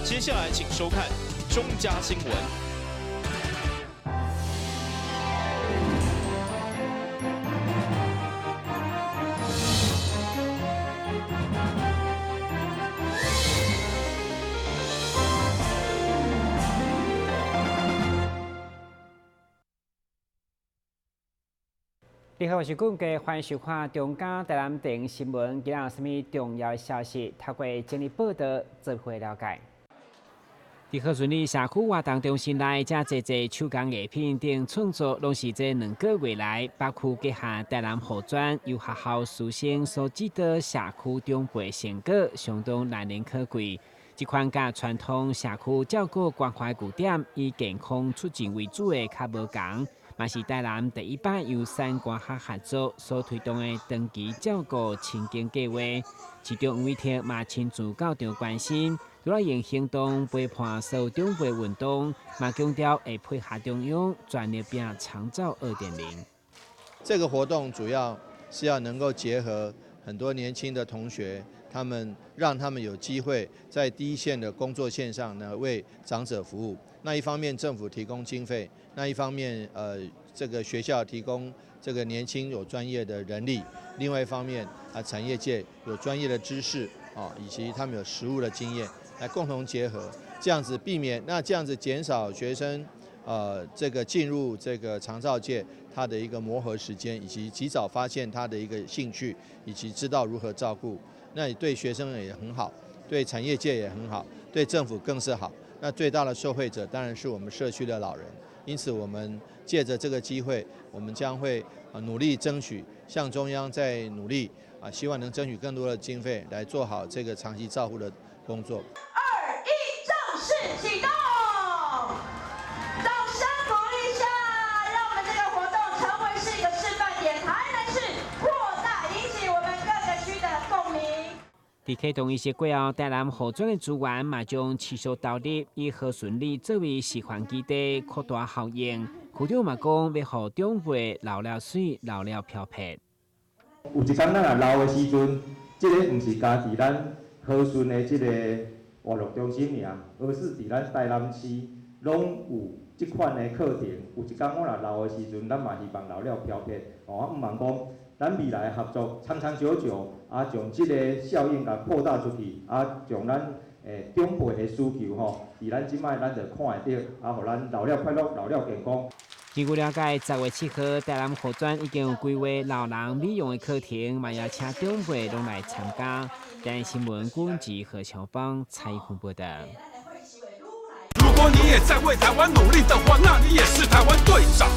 接下來請收看中嘉新聞。你好，我是顧家，歡迎收看中嘉台南電新聞。今仔有啥物重要消息？透過整理報道，做伙了解。佇和順里社區活動中心內，遮濟濟手工藝品等創作，攏是這2個月來北區轄下台南護專由學校師生所指導社區長輩成果，相當難能可貴。這款佮傳統社區照顧關懷據點，以健康促進為主的較無仝。嘛是台南第一擺由三官學合作所推動的長期照顧情景計劃，市長黃偉哲嘛親自到場關心，除了用行動陪伴所有長輩運動，嘛強調會配合中央全力拼長照2.0。這個活動主要是要能夠結合很多年輕的同學，他們讓他們有機會在第一線的工作線上呢，為長者服務。那一方面政府提供經費，那一方面這個學校提供這個年輕有專業的人力，另外一方面啊產業界有專業的知識啊，以及他們有實務的經驗，來共同結合，這樣子避免那這樣子減少學生這個進入這個長照界他的一個磨合時間，以及及早發現他的一個興趣，以及知道如何照顧，那也對學生也很好，對產業界也很好，對政府更是好。那最大的受惠者當然是我們社區的老人，因此我們借著這個機會，我們將會努力爭取，向中央再努力啊，希望能爭取更多的經費來做好這個長期照護的工作。二一，正式啟動，掌聲鼓勵一下，讓我們這個活動成為是一個示範點，台南市擴大引起我們各個區的共鳴。佇啟動儀式過後，台南護專的資源嘛將持續投入，以和順里作為示範基地，擴大效應。區長嘛講，欲予長輩老了媠，老了飄撇。有一工咱若老的時陣，這个毋是干佇咱和順的這個活樂中心爾，而是佇咱台南市攏有這款的課程。有一工我若老的時陣，咱嘛希望老了飄撇，哦，毋茫講咱未來合作長長久久，啊，將這个效應共擴大出去，啊，將咱長輩的需求吼，佇咱這擺咱就看會著，啊，予咱老了快樂，老了健康。根據了解，10月7號，台南護專已經有規劃老人美容的課程，嘛邀請長輩攏來參加。台南新聞郭吉何小邦採訪報道。如果你也在為台灣努力的話，那你也是台灣隊長。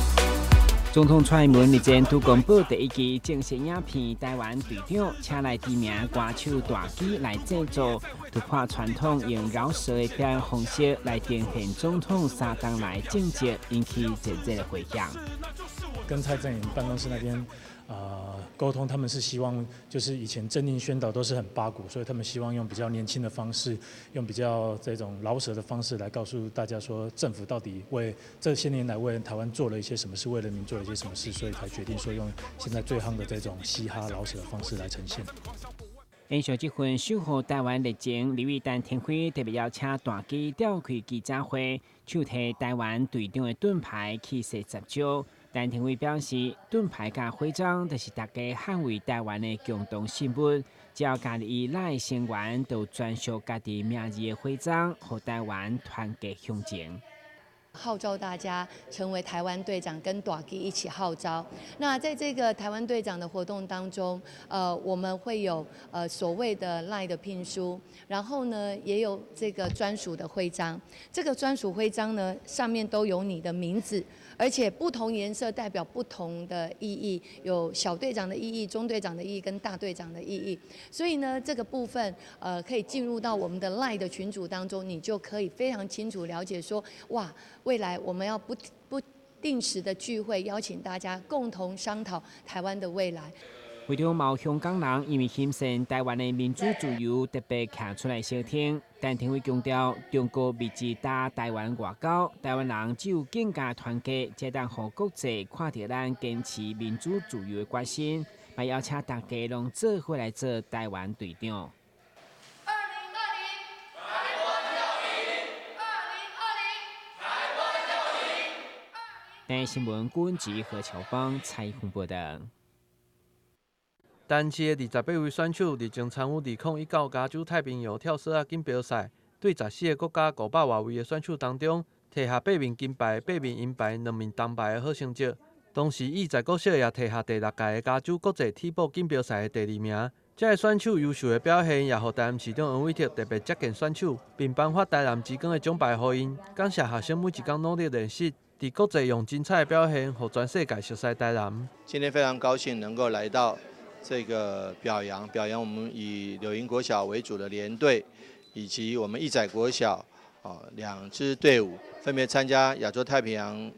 總統蔡英文日前拄公布第一支正式影片《台灣隊長》，請來知名歌手大支來製作，突破傳統用饒舌的表演方式來呈現總統三冬來政績，引起熱烈的迴響。跟蔡陣營辦公室那邊溝通，他們是希望就是以前政令宣導都是很八股，所以他們希望用比較年輕的方式，用比較這種饒舌的方式來告訴大家說，政府到底為這些年來為台灣做了一些什麼事，為人民做了一些什麼事，所以才決定說用現在最夯的這種嘻哈饒舌的方式來呈現。延續這份守護台灣熱情，立委陳亭妃特別邀請大支召開記者會，手提台灣隊長的盾牌氣勢十足。陳亭妃表示，盾牌佮徽章就是大家捍衛台灣的共同信物，只要加入咱的成員，就有專屬家己名字的徽章，予台灣團結向前。號召大家成為台灣隊長，跟大支一起號召。那在這個台灣隊長的活動當中，我們會有所謂的 LINE 的聘書，然後呢，也有這個專屬的徽章。這個專屬徽章呢，上面都有你的名字，而且不同顏色代表不同的意義，有小隊長的意義、中隊長的意義跟大隊長的意義。所以呢，這個部分可以進入到我們的 LINE 的群組當中，你就可以非常清楚了解說，哇！未來我們要不定時的聚會，邀請大家共同商討台灣的未來。會場嘛有香港人因為欣賞台灣的民主自由，特別徛出來相挺。陳亭妃強調，中國密集打台灣外交，台灣人只有更加團結，才當予國際看著咱堅持民主自由的決心。嘛邀請大家攏做伙來做台灣隊長。2020，台灣要贏。台新聞郭文吉何喬芳採訪報道。台南市的28位選手日前參與2019加州太平洋跳索仔錦標賽，對14個國家500外位的選手當中，摕下8面金牌、8面銀牌、2面銅牌的好成績。同時，義載國小也摕下第六屆的加州國際體步錦標賽的第二名。這个選手優秀的表現，也予台南市長黃偉哲特別接見選手，並頒發台南之光的獎牌予𪜶，感謝學生每一工努力練習，佇國際用精彩的表現，予全世界熟悉台南。今天非常高興能夠來到這個表揚，表揚我們以柳營國小為主的聯隊，以及我們義載國小啊兩支隊伍，分別參加亞洲太平洋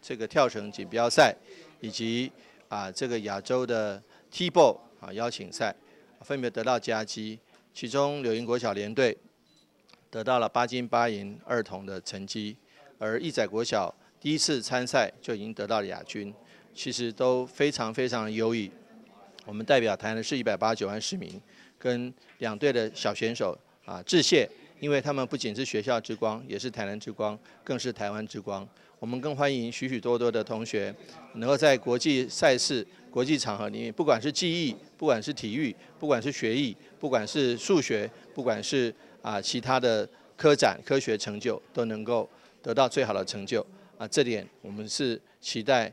這個跳繩錦標賽，以及啊這個亞洲的 T-ball 啊邀請賽，分別得到佳績。其中柳營國小聯隊得到了8金8銀2銅的成績，而義載國小第一次參賽就已經得到了亞軍，其實都非常非常優異。我們代表台南市189萬市民，跟兩隊的小選手啊致謝，因為他們不僅是學校之光，也是台南之光，更是台灣之光。我們更歡迎許許多多的同學，能夠在國際賽事、國際場合裡面，不管是技藝，不管是體育，不管是學藝，不管是數學，不管是啊其他的科展、科學成就，都能夠得到最好的成就。啊，這點我們是期待，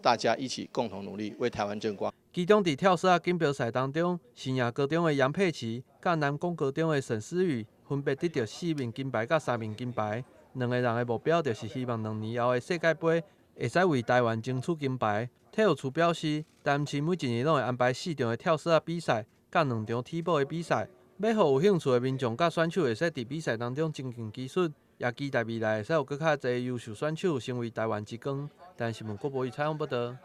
大家一起共同努力，為台灣爭光。其中，佇跳索仔錦標賽當中，新野高中的楊佩琪佮南宮高中的沈思雨分別得著4面金牌佮3面金牌。兩个人的目標就是希望2年後的世界盃會使為台灣爭取金牌。體育處表示，台南市每一年攏會安排4場的跳索仔比賽，佮2場體步的比賽，欲予有興趣的民眾佮選手會使佇比賽當中精進技術，也期待未來會使有閣較濟優秀選手成為台灣之光。台南新聞郭博宇採訪報導。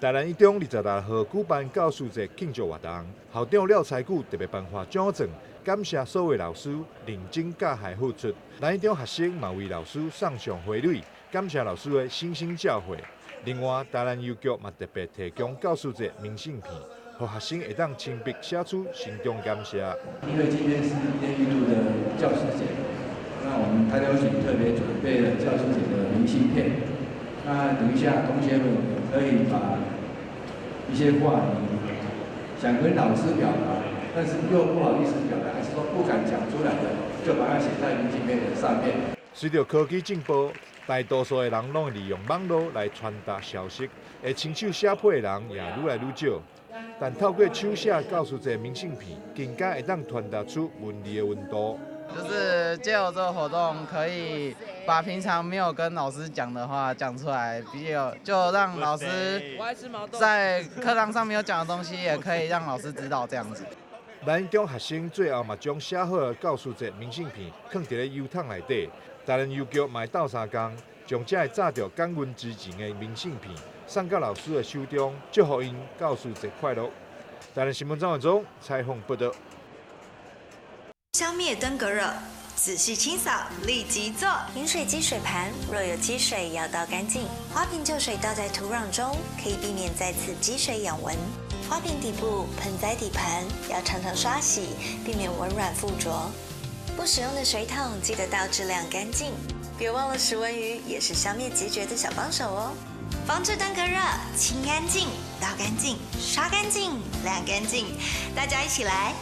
台南一中26號舉辦教師節慶祝活動，校長廖才久特別頒發獎狀，感謝所有老師認真教學付出。南一中學生嘛為老師送上花蕊，感謝老師的莘莘教誨。另外，台南郵局嘛特別提供教師節明信片，予學生會當親筆寫出心中感謝。因為今天是一年一度的教師節，那我們台南郵局特別準備了教師節的明信片。那等一下，同學們可以把一些話你想跟老師表達，但是又不好意思表達，還是說不敢講出來的，就把它寫在明信片的上面。隨著科技進步，大多數的人攏會利用網路來傳達消息，會親手寫批的人也愈來愈少。但透過手寫教師節明信片，更加會當傳達出文字的溫度。就是藉由這個活動，可以把平常沒有跟老師講的話講出來，比較就讓老師在課堂上沒有講的東西，也可以讓老師知道這樣子。南一中學生最後嘛，將寫好的教師節明信片囥佇咧郵筒內底，台南郵局嘛會鬥相共，將這个紮著感恩之情的明信片送到老師的手中，祝福𪜶教師節快樂。台南新聞張文忠採訪報道。消滅登革熱，仔細清掃，立即做。飲水機水盤若有積水，要倒乾淨。花瓶舊水倒在土壤中，可以避免再次積水養蚊。花瓶底部、盆栽底盤要常常刷洗，避免蚊卵附着。不使用的水桶記得倒置晾乾淨。別忘了食蚊魚也是消滅孑孓的小幫手哦。防治登革熱，清乾淨，倒乾淨，刷乾淨，晾乾淨，大家一起來。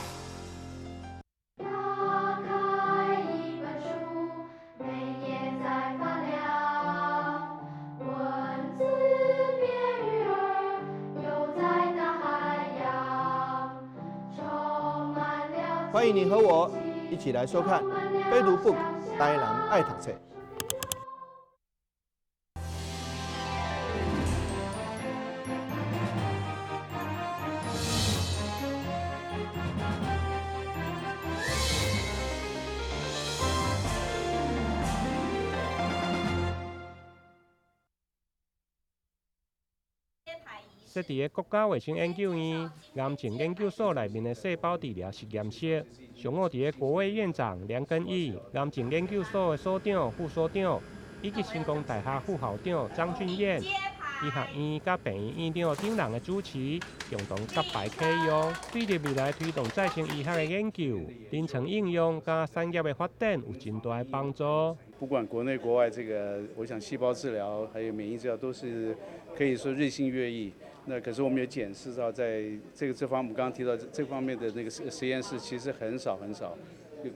歡迎你和我一起來收看《非讀 book 台南愛讀冊》。設佇个國家衛生研究院癌症研究所內面的細胞治療實驗室，上午佇个國衛院長梁根義、癌症研究所的所長、副所長，以及成功大學副校長張俊彥、醫學院佮病院院長等人的主持，共同揭牌啟用，對著未來推動再生醫學的研究、臨床應用佮產業的發展有真大的幫助。不管國內國外，這個我想細胞治療還有免疫治療都是可以說日新月異。那可是我們也檢視到，在這個這方，我們剛剛提到這方面的那個實驗室其實很少很少，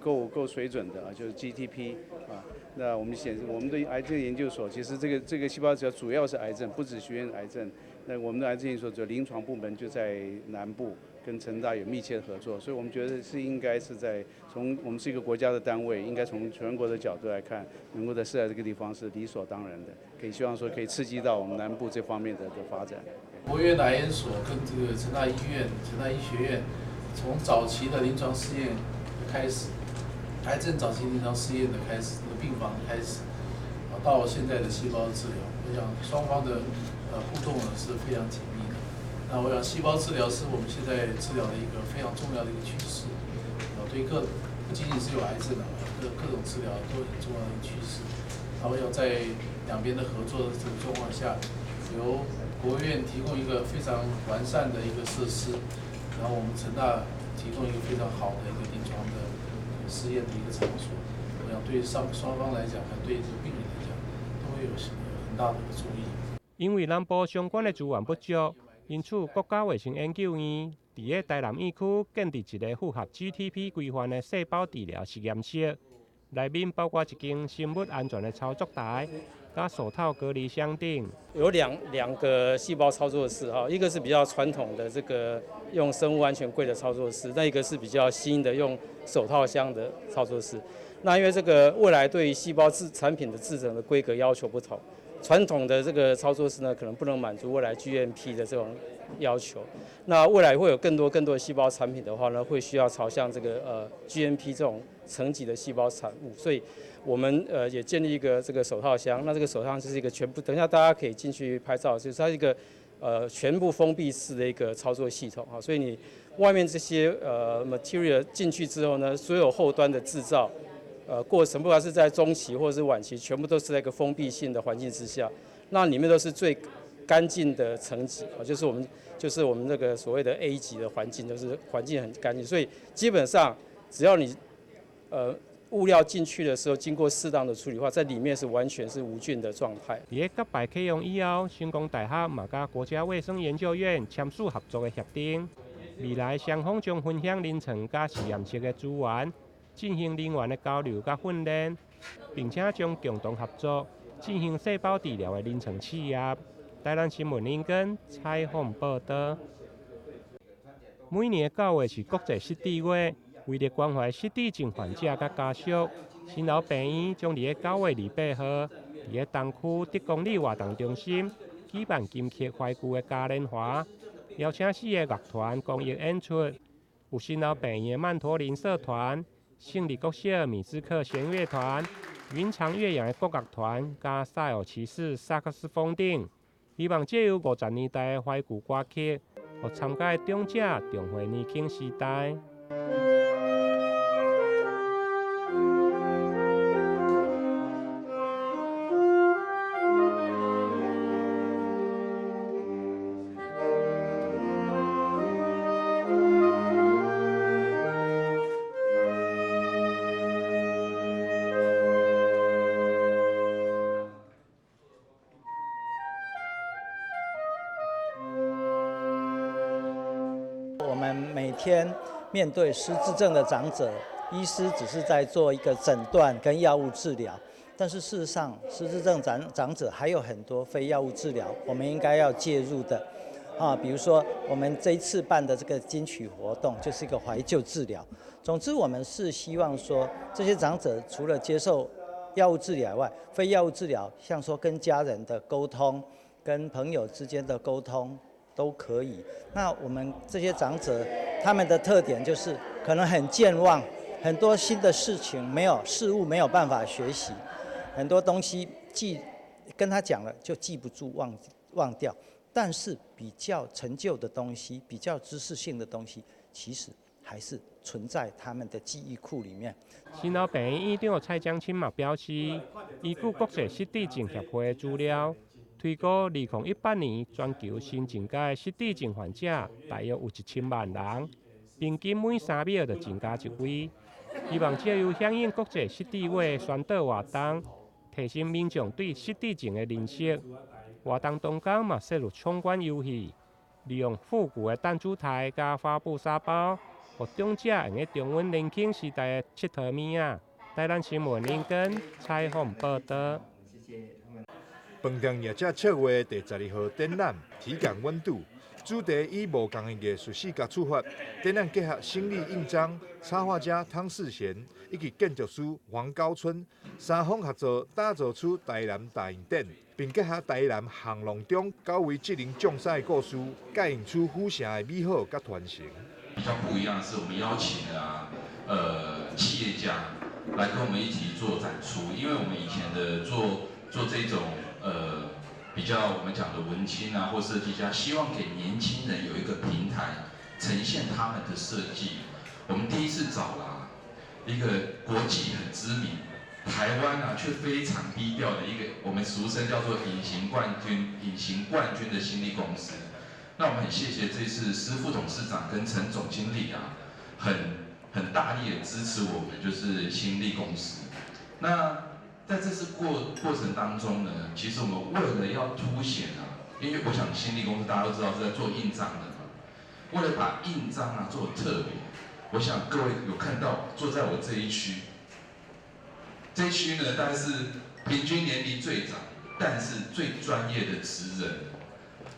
夠水準的啊，就是 GTP 啊。那我們顯示我們的癌症研究所，其實這個細胞治療主要是癌症，不只局限癌症。那我們的癌症研究所主要臨床部門就在南部，跟成大有密切的合作，所以我們覺得是應該是在從我們是一個國家的單位，應該從全國的角度來看，能夠在設在這個地方是理所當然的，可以希望說可以刺激到我們南部這方面的發展。國衛院的癌研所跟這個成大醫院、成大醫學院，從早期的臨床試驗開始，癌症早期臨床試驗的開始，這個病房的開始，到現在的細胞治療，我想雙方的互動呢是非常緊密的。那我想細胞治療是我們現在治療的一個非常重要的一個趨勢，對各不僅僅是有癌症的，各種治療都很重要的一個趨勢。那我想在兩邊的合作的這個狀況下，由國衛院提供一個非常完善的一個設施，然後我們成大提供一個非常好的一個臨床的試驗的一個場所，我想對雙方來講，還對這個病人來講，都會有很大的一個助益。因為南部相關的資源不足，因此國家衛生研究院佇咧台南院區建立一個符合 GTP 規範的細胞治療實驗室，內面包括一間生物安全的操作台、佮手套隔離箱等。有兩個細胞操作室哈，一個是比較傳統的這個用生物安全櫃的操作室，那一個是比較新的用手套箱的操作室。那因為這個未來對於細胞製產品的製程的規格要求不同。傳統的這個操作室呢，可能不能滿足未來 GMP 的這種要求。那未來會有更多更多的細胞產品的話呢，會需要朝向這個GMP 這種層級的細胞產物。所以，我們也建立一個這個手套箱。那這個手套箱就是一個全部，等一下大家可以進去拍照，就是它一個全部封閉式的一個操作系統啊。所以你外面這些material 進去之後呢，所有後端的製造。過程不管是在中期或者是晚期，全部都是在一個封閉性的環境之下，那裡面都是最乾淨的層級啊，就是我們那個所謂的 A 級的環境，就是環境很乾淨，所以基本上只要你物料進去的時候，經過適當的處理的話，在裡面是完全是無菌的狀態。佇咧甲牌啟用以後，成功大學嘛佮國家衛生研究院簽署合作的協定，未來雙方將分享臨床佮實驗室的資源。進行人員的交流佮訓練，並且將共同合作進行細胞治療的臨床試驗。台南新聞林根採訪報導。每年9月是國際失智月，為了關懷失智症患者佮家屬，新樓病院將佇咧9月28號，佇咧東區德光里活動中心舉辦金曲懷舊的嘉年華，邀請4個樂團公益演出，有新樓病院的曼陀林社團。勝利國小米茲克弦樂團、雲長岳陽的國樂團，佮薩爾騎士薩克斯風等，希望藉由50年代的懷舊歌曲，予參加的長者重回年輕時代。我們每天面對失智症的長者，醫師只是在做一個診斷跟藥物治療，但是事實上，失智症長者還有很多非藥物治療，我們應該要介入的，啊，比如說我們這一次辦的這個金曲活動，就是一個懷舊治療。總之，我們是希望說，這些長者除了接受藥物治療外，非藥物治療，像說跟家人的溝通、跟朋友之間的溝通。都可以。那我們這些長者，他們的特點就是可能很健忘，很多新的事情沒有事物沒有辦法學習，很多東西記跟他講了就記不住忘掉。但是比較陳舊的東西，比較知識性的東西，其實還是存在他們的記憶庫裡面。新老病院院長蔡江清嘛表示，依據國際失智症協會的資料。推估2018年全球新增加的失智症患者大約有1000萬人，平均每3秒就增加1位。希望藉由響應國際失智月宣導活動，提升民眾對失智症的認識。活動當中嘛設有闖關遊戲，利用復古的彈珠台佮花布沙包，予長者會用重溫年輕時代的𨑨迌物仔。台南新聞林根採訪報導。飯店業者策劃第十二號展覽，體感溫度，主題以無仝的藝術視角出發，展覽結合新力印章、插畫家湯世賢以及建築師黃高春三方合作，打造出台南大印展，並結合台南巷弄中九位職能將士的故事，蓋印出府城的美好佮傳承。比較不一樣的是，我們邀請了企業家來跟我們一起做展出，因為我們以前的做這種比較我們講的文青啊或設計家，希望給年輕人有一個平台呈現他們的設計。我們第一次找了一個國際很知名、台灣啊卻非常低調的一個，我們俗稱叫做隱形冠軍、隱形冠軍的新力公司。那我們很謝謝這次施副董事長跟陳總經理啊，很大力的支持我們，就是新力公司。那在這次過程當中呢，其實我們為了要凸顯啊，因為我想新力公司大家都知道是在做印章的嘛，為了把印章啊做特別，我想各位有看到坐在我這一區，這一區呢，大概是平均年齡最長，但是最專業的職人，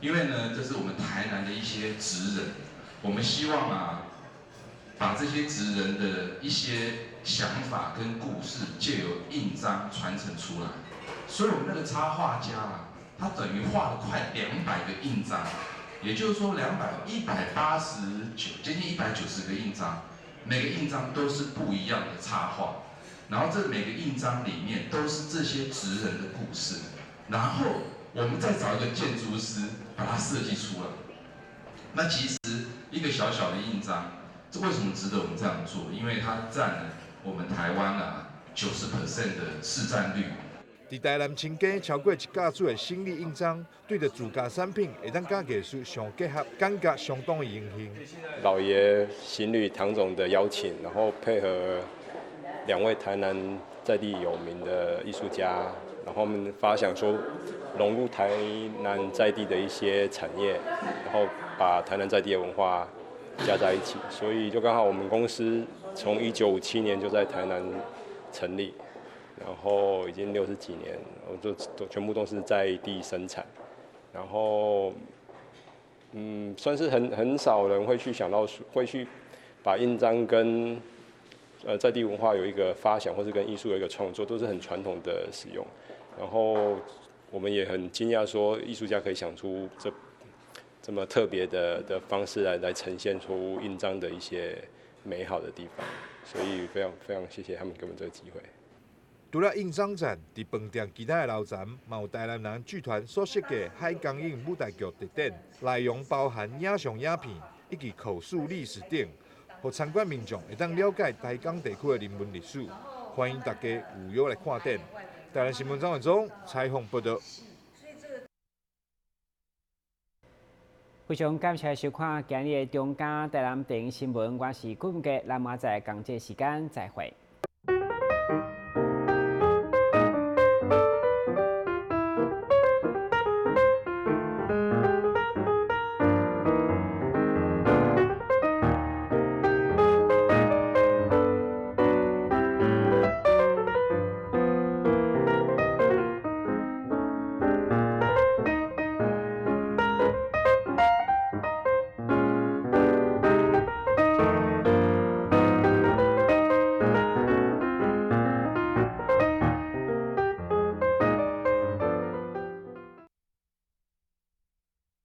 因為呢，這是我們台南的一些職人，我們希望啊，把這些職人的一些想法跟故事，藉由印章傳承出來。所以，我們那個插畫家啊，他等於畫了快200個印章，也就是說200，189，接近190個印章，每個印章都是不一樣的插畫，然後這每個印章裡面都是這些職人的故事，然後我們再找一個建築師把它設計出來。那其實一個小小的印章，這為什麼值得我們這樣做？因為它佔了我們台灣啊90% 的市佔率。佇台南清街超過一甲子的新力印章，對著自家產品會當佮藝術相結合，感覺相當的榮幸。老爺行旅唐總的邀請，然後配合兩位台南在地有名的藝術家，然後我們發想說融入台南在地的一些產業，然後把台南在地的文化加在一起，所以就剛好我們公司從1957年就在台南成立，然後已經60幾年，我就都全部都是在地生產，然後算是很少人會去想到會去把印章跟在地文化有一個發想，或是跟藝術有一個創作，都是很傳統的使用。然後我們也很驚訝，說藝術家可以想出這麼特別的方式來呈現出印章的一些美好的地方，所以非常非常謝謝他們給我們這個機會。除了印章展，佇飯店其他的樓層，嘛有台南人劇團所設計海光影舞台劇特展，內容包含影像、影片以及口述歷史等，予參觀民眾會當了解台江地區的人文歷史。歡迎大家踴躍來看展。台南新聞張文忠採訪報導。非常感謝收看今日的中嘉台南電視新聞，我是顧文傑，咱明仔載仝這時間再會。